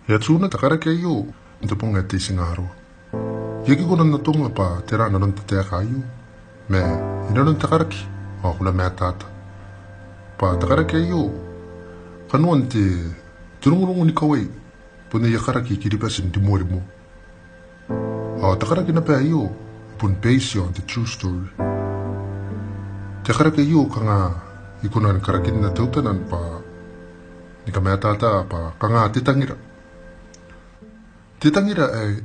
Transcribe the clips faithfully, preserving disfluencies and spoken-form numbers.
E a tiuna te karaki aio n te bong ae te Itingaroa. I aki kona n atonga bwa tera nanon te taeka aio, ma inanon te karaki ao ko na mataata bwa te karaki aio kanoan te, te rongorongo ni kawai bon aia karaki Kiribati n rimoa rimoa. Ao te karaki naba aio e bon base on the true story. Te karaki aio kanga I kona ni karakinna teutana bwa ni kamataata bwa kanga te tangira. Te tangira ae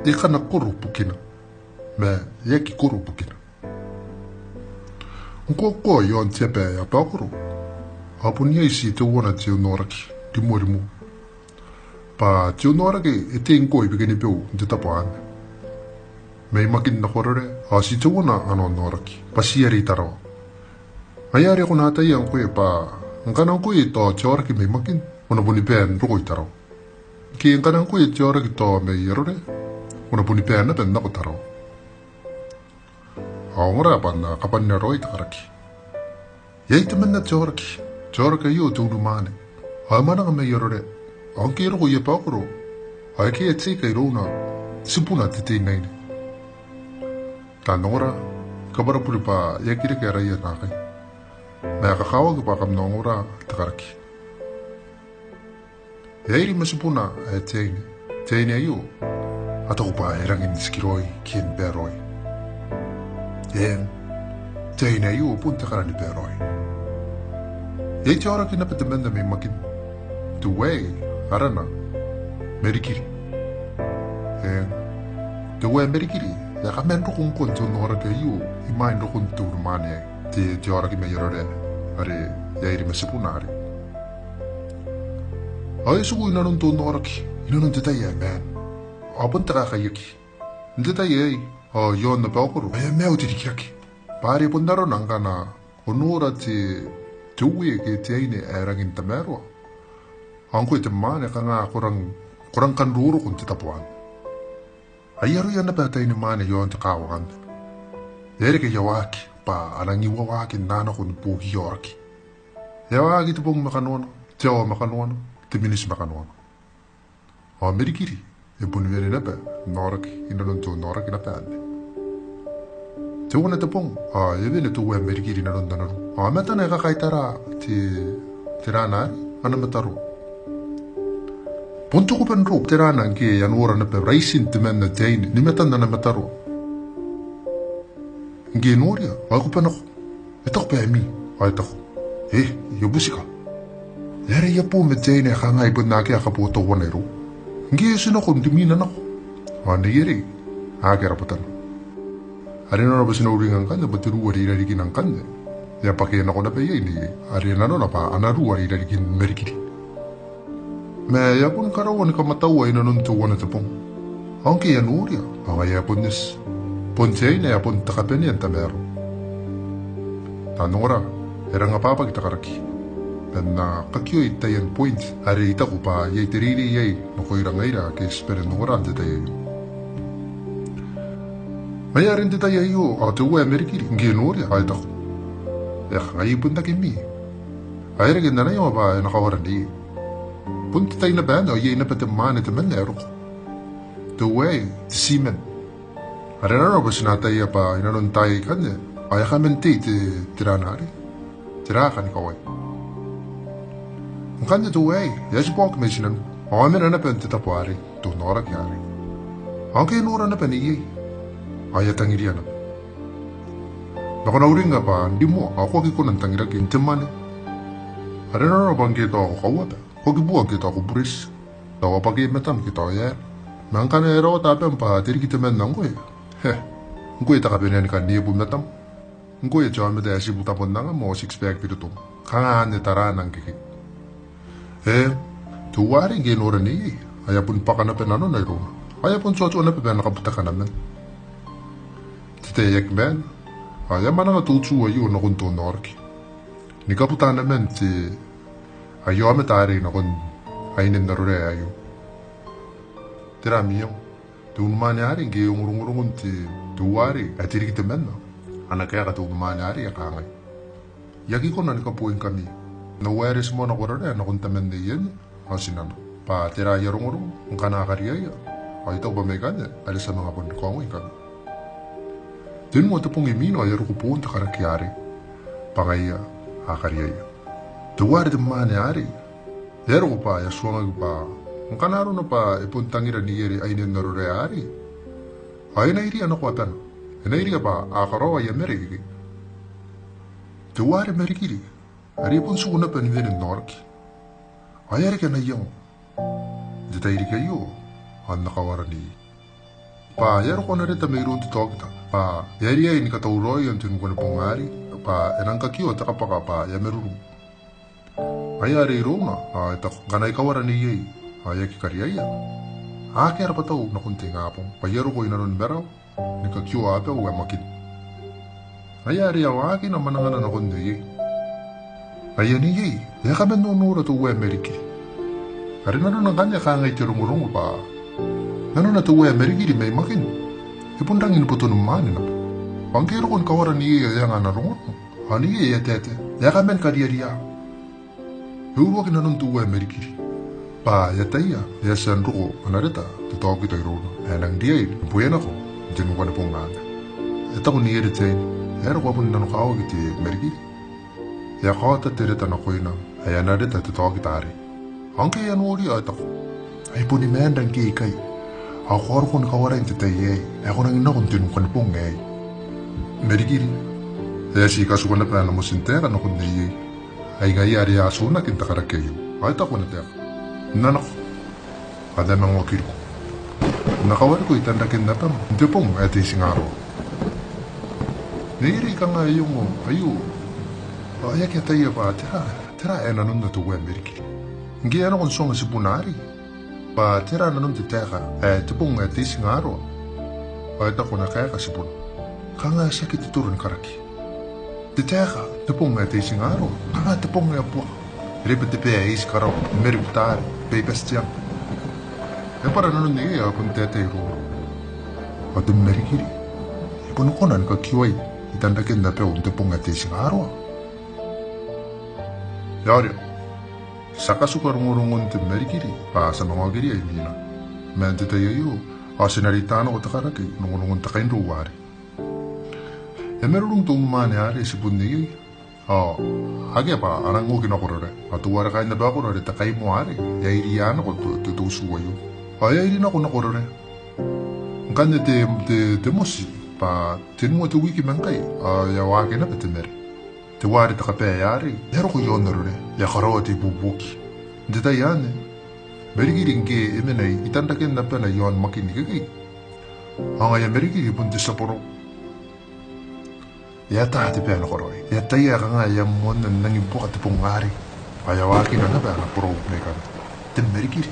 e kana koro bukina ma e aki koro bukina. Ngkoa ngkoa i aon te aba ae Abaokoro ao bon iai ti teuana te onnaoraki n rimoa rimoa. Bwa te onnaoraki e tei ngkoa i Bikenibeu n te tabo anne. Mai Makin nako Arorae ao ti teuana ana onnaoraki bwa ti are i Tarawa. Ngaia are ko na ataia ngkoe bwa ngkana ngkoe tao te aoraki mai Makin ko na boni bae n roko i Tarawa. Ngke ngkana ngkoe te aoraki tao mai Arorae ko na boni bae naba n nako Tarawa. Ao ongora bwa N na kabwarabwara raoi te karaki. Iai temanna te aoraki, te aoraki aio te unimwaane. Ao e mwananga mai Arorae. Ao ngke e roko i Abaokoro ao e kea te ika irouna tibuna te teinnaine. Taan ongora, I kabwara bure bwa e aki reke araia naakai. Ma e kakawaki bwa kam na ongora te karaki. E airi ma tibuna ae te aine. Te aine aio a taku bwa e rangi n tikiraoi ke ni baeraoi. Eng, te aine aio bon te kara ni baeraoi. Iai te aoraki naba temanna mai Makin. Teuaei arana Merikiri. Eng, teuae Merikiri e a kaman roko ngkoa n te onnaoraki aio imwain rokon te unimwaane aei, te, te aoraki mai Arorae are e airi ma tibuna arei. Ao e tiku inanon te onnaoraki inanon te tai ae maan. Ao bon te kakaiaki n te tai aei ao i aon Abaokoro ao e a maiu te rikirake. Bwa are bon arona ngkana ko nora te, te uea ke te aine ae rangi n tamaroa, ao ngkoe te mwaane kanga ko rang, ko rang kan roroko n te tabo anne. Ai aroia naba ataeinimwaane i aon te kaawa anne. E a reke aia waaki bwa a rangi n waaki n nako ni buokiia aoraki. E a waaki te bong ma kanoana, te aoa ma kanoana, te miniti ma kanoana. Ao Merikiri e bon wene naba n aoraki inanon te onnaoraki naba anne. Teuana te bong ao e wene teuae Merikiri inanon ana ruu. Ao matana e kakaitara te, te raana arei ana mataroa. Bon te kubanrou te raana ngke e a nora naba raitin temanna te aine ni matan ana mataroa. Ngke e noria ao e kuba nako. E taku bwa e mii ao e taku, "E, I a butika. E aera aia bo ma te aine ae kanga I bon akea kabotauana irouna?" Ngke e oti nako n rimwina nako ao neierei akea rabwatana. Are nanona bwa ti na uringa ngkanne bwa te ruu are i rarikina ngkanne e a bwake nako naba iai neiei, are nanona bwa ana ruu are i rarikin Merikiri. Ma e a bon karaoa ni kamataua inanon teuana te bong. Ao ngke e a noria ao ngaia e a bon eti. Bon te aine ae bon te kabanea n tamaroa. Taan ongora, e rang ababaki te karaki. Ma N na kakioi taian point are I taku bwa iai te reirei iai nakoira ngaira ake ti bane n ongora n te tai aio. Ngaia are n te tai aio ao teuae Merikiri ngke e noria ao e taku, "E a kangai I bon aki mii. Ao e reke n ana iango bwa e na kawara neiei." Bon te tai naba anne ao iai naba te mwaane temanna ae roko. Teuaei te seaman. Are nanona bwa ti na ataia bwa inanon taai aikanne ao e a kaman tei te, te raana arei, te raaka ni kawai. Ngkanne teuaei e a tibwa oki mai tinaniku ao e a mena naba n te tabo arei, te onnaoraki arei. Ao ngke e nora naba neiei ao e a tangiria naba. Ma ko na uringa bwa n rimoa ao ko aki kona n tangiraki n te mwane. Are nanona bwa ngke tao ko kauaba, ko kibua ngke tao ko bureti, tao a bwake matam ke tao e aera. Ma ngkana e rawata abam bwa te rikitemanna ngkoe, he, ngkoe te kabanea ni kanebu matam. Ngkoe te aomata ae tibu tabon angam ao six pack birotom. Kanga anne taraana ngkekei. E, teuare ngke e nora neiei ao e a bon bwaka naba nanona irouna ao e a bon tuatua naba bwa e na kabutaka naman. Te tai ae aki maan ao e a mwananga te utu aio nakon te onnaoraki ni kabuta naman te, aia aomata arei nakon ainen Arorae aio. Tera am iango? Te unimwaane arei ngke e ongorongorongo n te, teuare ae te rikitemanna, ana kaeka te unimwaane arei ae kangai, "I aki kona ni kaboingkami. N na uaereti moa nako Arorae nakon taman neienne ao tinana. Bwa tera aia rongorongo ngkana a kariaia? Ao I taku bwa mai ikanne are ti a manga bon kaongoi ngkanne. Tenua te bong imwina ao e a roko boon te karaki arei bwa ngaia a kariaia. Teuare te mwaane arei e a roko bwa e a tuangaki bwa ngkana arona bwa e bon tangira neiere ainen arorae arei, ao e na iria nako abana, e na iria bwa a karaoa aia mare ikekei. Teuare Marikiri are e bon tiku naba ni wene n aoraki, ao e a reke ana iango n te tairiki aio ao n na kawara neiei. Bwa e a roko ana reta mairoun te taokita bwa e a riai ni katauraoia n te nukanibong arei bwa e nang kakioa te kabwaka bwa e a marurung. Ngaia are irouna ao e taku ngkana I kawara neiei ao e aki kariaia, akea rabwatau nakon te ingabong bwa I a roko i nanoni marau ni kakioa abau ae Makin. Ngaia are e a waakina mwanangana nakon neiei. Ngaia neiei e a kaman nonora teuae Marikiri. Are nanona ngkanne e kangai te rongorongo bwa nanona teuae Marikiri mai Makin e bon rangi ni botonimwaane naba. Ao ngke e roko ni kawara neiei ao e anga ana rongorongo, ao neiei e a taetae, e a kaman kariaria. E uruaki nanon teuae Marikiri bwa e ataia e a tia n roko ana reta te taokita irouna ae e nang riai ni bue nako n te nukanibong anne. E taku neiere te aine, e a roko a bon nanokawaki te Marikiri. E a kaota te reta nakoina ae ana reta te taokita arei. Ao ngke e a noria ao e taku, ai boni maan ra ngke ikai ao ko a roko ni kawarai n te tai aei ae ko nangi nako n te nukanibong aei. Marikiri e a tii katuka naba ana motintaeka nakon neiei. Ai ngaia are e a atunaki n te karaki aio. Ao e taku ana taeka, N na nako, ao N na manga okiriko. N na kawariko i tanraken abam n te bong ae te itingaroa. Neiere e kanga e ongo aio ao e aki ataia bwa tera, tera ae nanonna teuae Marikiri. Ngke e a nako n tuanga tibuna arei bwa tera nanon te taeka ae te bong ae te itingaroa, ao e taku ana kaeka tibuna, kanga tiaki te toro ni karaki. Te taeka te bong ae te itingaroa, kanga te bong ae buaka. E reba te bae ae iti karawa, mare butaare, bai bati te anga. E bwara nanon neiei ao e bon taetae iroura. Ao te Marikiri e boni kona ni kakioai i tanraken abau n te bong ae te itingaroa? E aoria, ti a katuka rongorongon te Marikiri bwa ti a manga okiria imwina. Ma n te tai aio ao ti na reita nako te karaki rongorongon te kainrou arei. E marurung te unimwaane arei tibun neiei. Ao akea bwa a nang oki nako raorae. Ao teuare kaain abakoro are te kaimoa arei e a iria nako te, te, te utu aio. Ao e a iri nako, nako raorae. Ngkanne te, te, te moti bwa tenua te wiki ma ngkai ao e a waaki naba te mare. Teuare te kabae arei e a roko i aon arorae, e a karaoa te ibuobuoki. N te tai anne Marikiri ngke e mena i tanraken abana i aon Makin ikekei, ao ngaia Marikiri bon te tia borau. E ata te bae nako raoi. E ataia ae kanga e a moanna n nangi buaka te bong arei. Ao e a waakina naba ana borau mai ikanne. Te Marikiri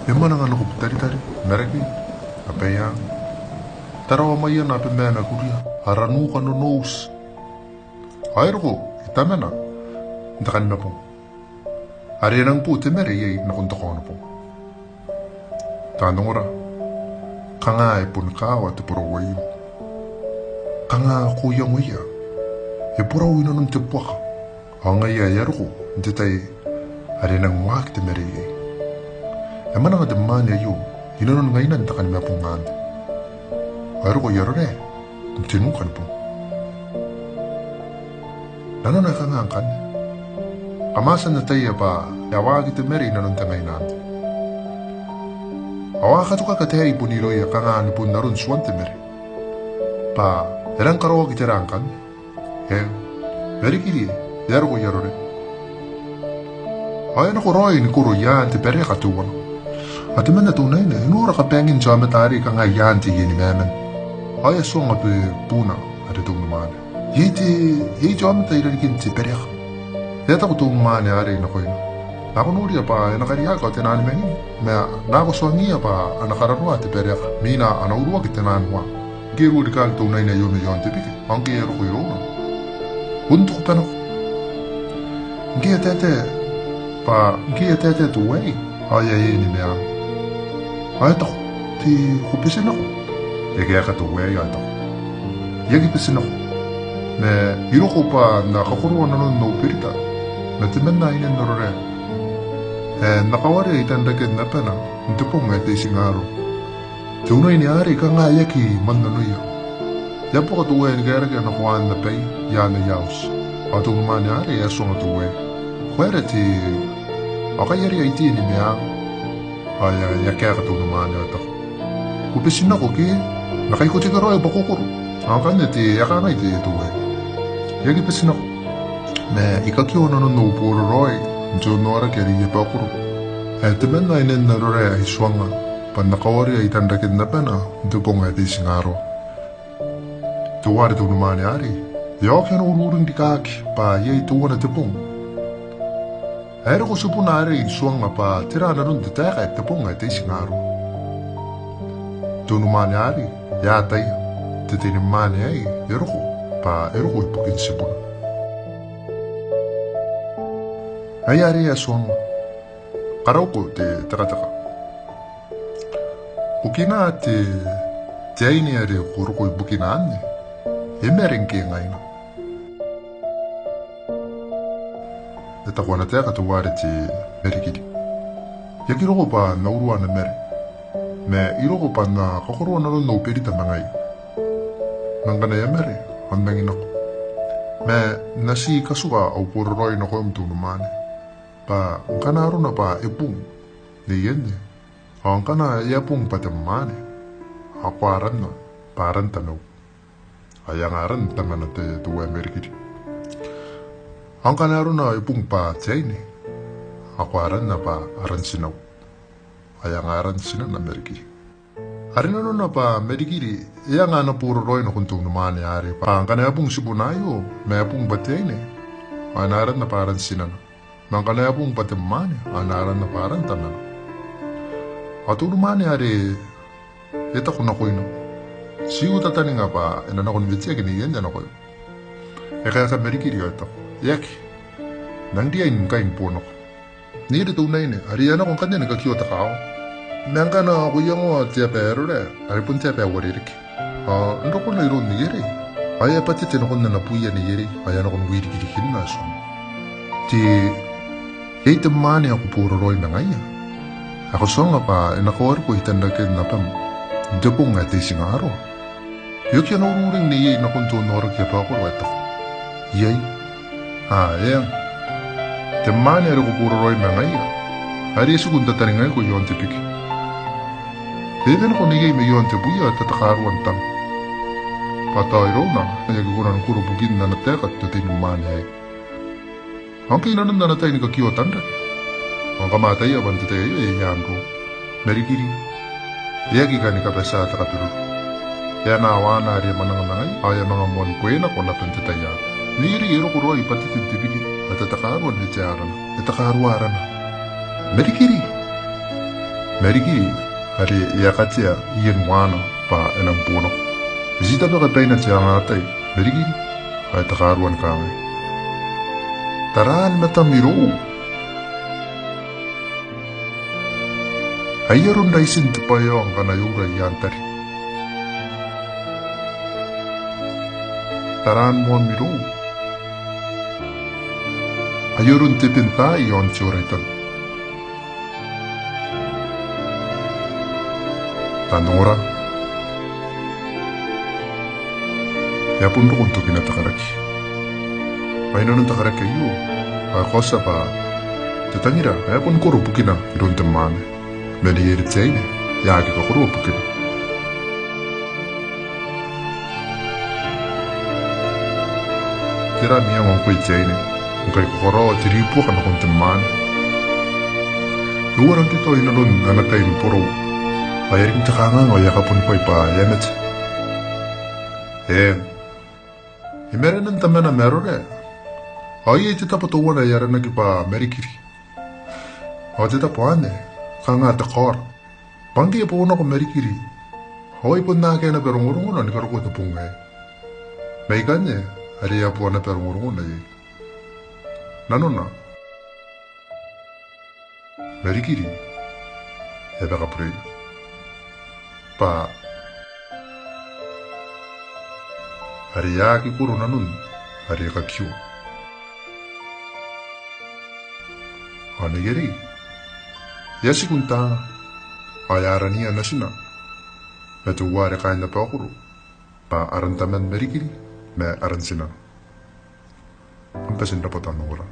e mwananga nako Butaritari, Marakei, Abaiang. Tarawa, Maiana, Abemama, Kuria, Aranuka, Nonouti. Ao e roko i Tamana n te Kanimabong, are e nang bo te mare iai nakon te Kaonobong. Taan ongora, kanga e boni kawa te borau aio. Kanga ko iangoia, e borau i nanon te buaka. Ao ngaia e a roko n te tai are e nang waaki te mare iai. E mwananga te mwaane aio i nanon ngainan te Kanimabong anne. Ao e roko i arorae n te nukanibong. Nanona e kanga ngkanne? Kam a tia n ataia bwa e a waaki te mare i nanon te ngaina anne. Ao a katukaki ataei bon irouia kanga ni bon aron tuan te mare. Bwa e rang karaoaki tera ngkanne? E, Marikiri e a roko i arorae. Ao e a nako raoi ni koro i aan te bareaka teuana. Ao temanna te unaine e nora kabaangin te aomata arei kanga i aan te ienimaman. Ao e a tuanga te buuna are te unimwaane. Iai te, iai te aomata i rarikin te bareaka. E a taku te unimwaane arei nakoina, nako noria bwa e na kariaki ao te naan manging, ma nako tuangiia bwa a na kararoa te bareaka, imwina a na uruaki te naan waa. Ngke e ruo rikaaki te unaine aio mai aon te bike, ao ngke e a roko irouna, bon te kubanako. Ngke e a taetae, bwa ngke e a taetae teuaei, ao e a eni meang. Ao e taku, te, ko beti nako? E kaeka teuaei ao e taku, I aki beti nako. Ma I roko bwa N na kakoroa nanon au berita ma temanna ainen arorae. E na kawaria i tanraken abana n te bong ae te itingaro. Te unaine arei kanga e aki man nanoia. E a buaka te Uea ni kaerakea nakoan abaia i aan aia auti. Ao te unimwaane arei e a tuanga te Uea, "Ko aera te, ao kai are ai te ni meang?" Ao e a, e a kaeka te unimwaane ao e taku, "Ko beti nako ke? Ma kai ko tekeraoi bwa ko koro." Ao ngkanne te, e a kangai te, te Uea, "I aki beti nako. Ma I kakioa nanon au boraraoi n te onnaoraki are I aba koro. Ae temanna ainen arorae ae I tuangnga, bwa N na kawaria i tanraken abana n te bong ae te itingaro." Teuare te unimwaane arei e a oki ana ururing rikaaki bwa iai teuana te bong ae e roko tibuna are I tuangnga bwa tera nanon te taeka ae te bong ae te itingaro. Te unimwaane arei e a ataia te teinimwaane aei e roko bwa e roko ibukin tibuna. Ai arei e a tuangnga, "Karauko te tekateka. Bukina te, te aine are ko roko ibukina anne e mare ngke ngaina." E taku ana taeka teuare te merikiri, "I aki roko bwa N na urua ana mare, ma I roko bwa N na kakoroa nanon au berita ma ngaia. Ma ngkana e a mare ao N nangi nako. Ma N na ti katuka au boraraoi nakoim te unimwaane, bwa ngkana arona bwa e bung neienne, ao ngkana e a bung bwa te mwaane, ao ko aranna bwa aran tamau." Ao e anga aran tamana te, te Uea merikiri. "Ao ngkana arona e bung bwa te aine, ao ko aranna bwa aran tinau." Ao e anga aran tinana merikiri. Are nanona bwa merikiri e anga ana boraraoi nakon te unimwaane arei bwa ngkana e a bung tibuna aio ma e a bung bwa te aine, ao e na aranna bwa aran tinana. Ma ngkana e a bung bwa te mwaane, ao e na aranna bwa aran tamana. Ao te unimwaane arei e taku nakoina, "Ti utataninga bwa e na nako ni weteaki neienne nakoim." E kaeka merikiri ao e taku, "E aki. N nang riai ni ngkai ni bo nako." Neierei te unaine arei e a nako ngkanne ni kakioa te kaawa. "Ma ngkana ko iangoa te aba ae arorae are bon te aba ae uarereke, ao n rokona iroun neierei, ao e a batete nakon ana buia neierei, ao e a nako ni wirikirikinna, e tuangnga. Te, iai te mwaane ae ko boraraoi ma ngaia, ae ko tuangnga bwa e na kawariko i tanraken abam n te bong ae te itingaro?" E oki ana ururing neiei nakon te onnaoraki ae baokoro ao e taku, "Iai. Aa, eng. Te mwaane are ko boraraoi ma ngaia, are e tiku n tataningaiko i aon te bike. E a nako neiei mai aon te bwia ao e tatakaruan tama. Bwa tao irouna ae e aki kona ni koro bukin ana taeka te teinimwaane aei. Ao ngke i nanon ana tai ni kakioa tanrake, ao kam ataia bwa n te tai aio iai aan roo. Merikiri, e aki kani kabatia te kabiroro. E anaa waana are e a mwananga ma ngaia, ao e a manga moan bwenako naba n te tai arei. Neierei e roko raoi i bateten te bike, ao e tatakaruan wetea arana. E takarua arana. Merikiri! Merikiri, are e a katea ien waana bwa e nang bo nako. E ti tabeka baina te angaatai Merikiri, ao e takarua ni kangai, 'Taraan matam irou. Ai aron raitin te bwai aio ngkana e ura i aan tari. Taraan moam irou. Ai aron te ben taai i aon te ora i tan.' Taan ongora. E a bon roko n tokina te karaki. Mai nanon te karaki aio, ao e kaotia bwa te tangira ae e bon koro bukina iroun te mwaane. Ma neierei te aine, e aki kakoroa bukina. Tera am iango ngkoe te aine, ngkai ko karaoa te ribuaka nakon te mwaane? E uara ngke tao i nanon ana tai ni borau, ao e a rin te kanganga ao e a kabuanibwai bwa e a mate? Eng. I marenan tamana ma arorae, ao iai te tabo teuana ae aranaki bwa Merikiri. Ao te tabo anne, kanga te kaora. Bwa ngke e bo nako Merikiri, ao ai bon akea naba rongorongona ni karokoa te bong aei. Ma ikanne, are e a bua naba rongorongona iai. Nanona, Merikiri e a bakabureia. Bwa are e aki koro nanon are e kakioa. Ao neierei, E a tiku n taanga, ao e a araniia natina ma teuare kaain abamwakoro, bwa aran taman Marikiri ma aran tina. Kam bati n rabwata n ongora.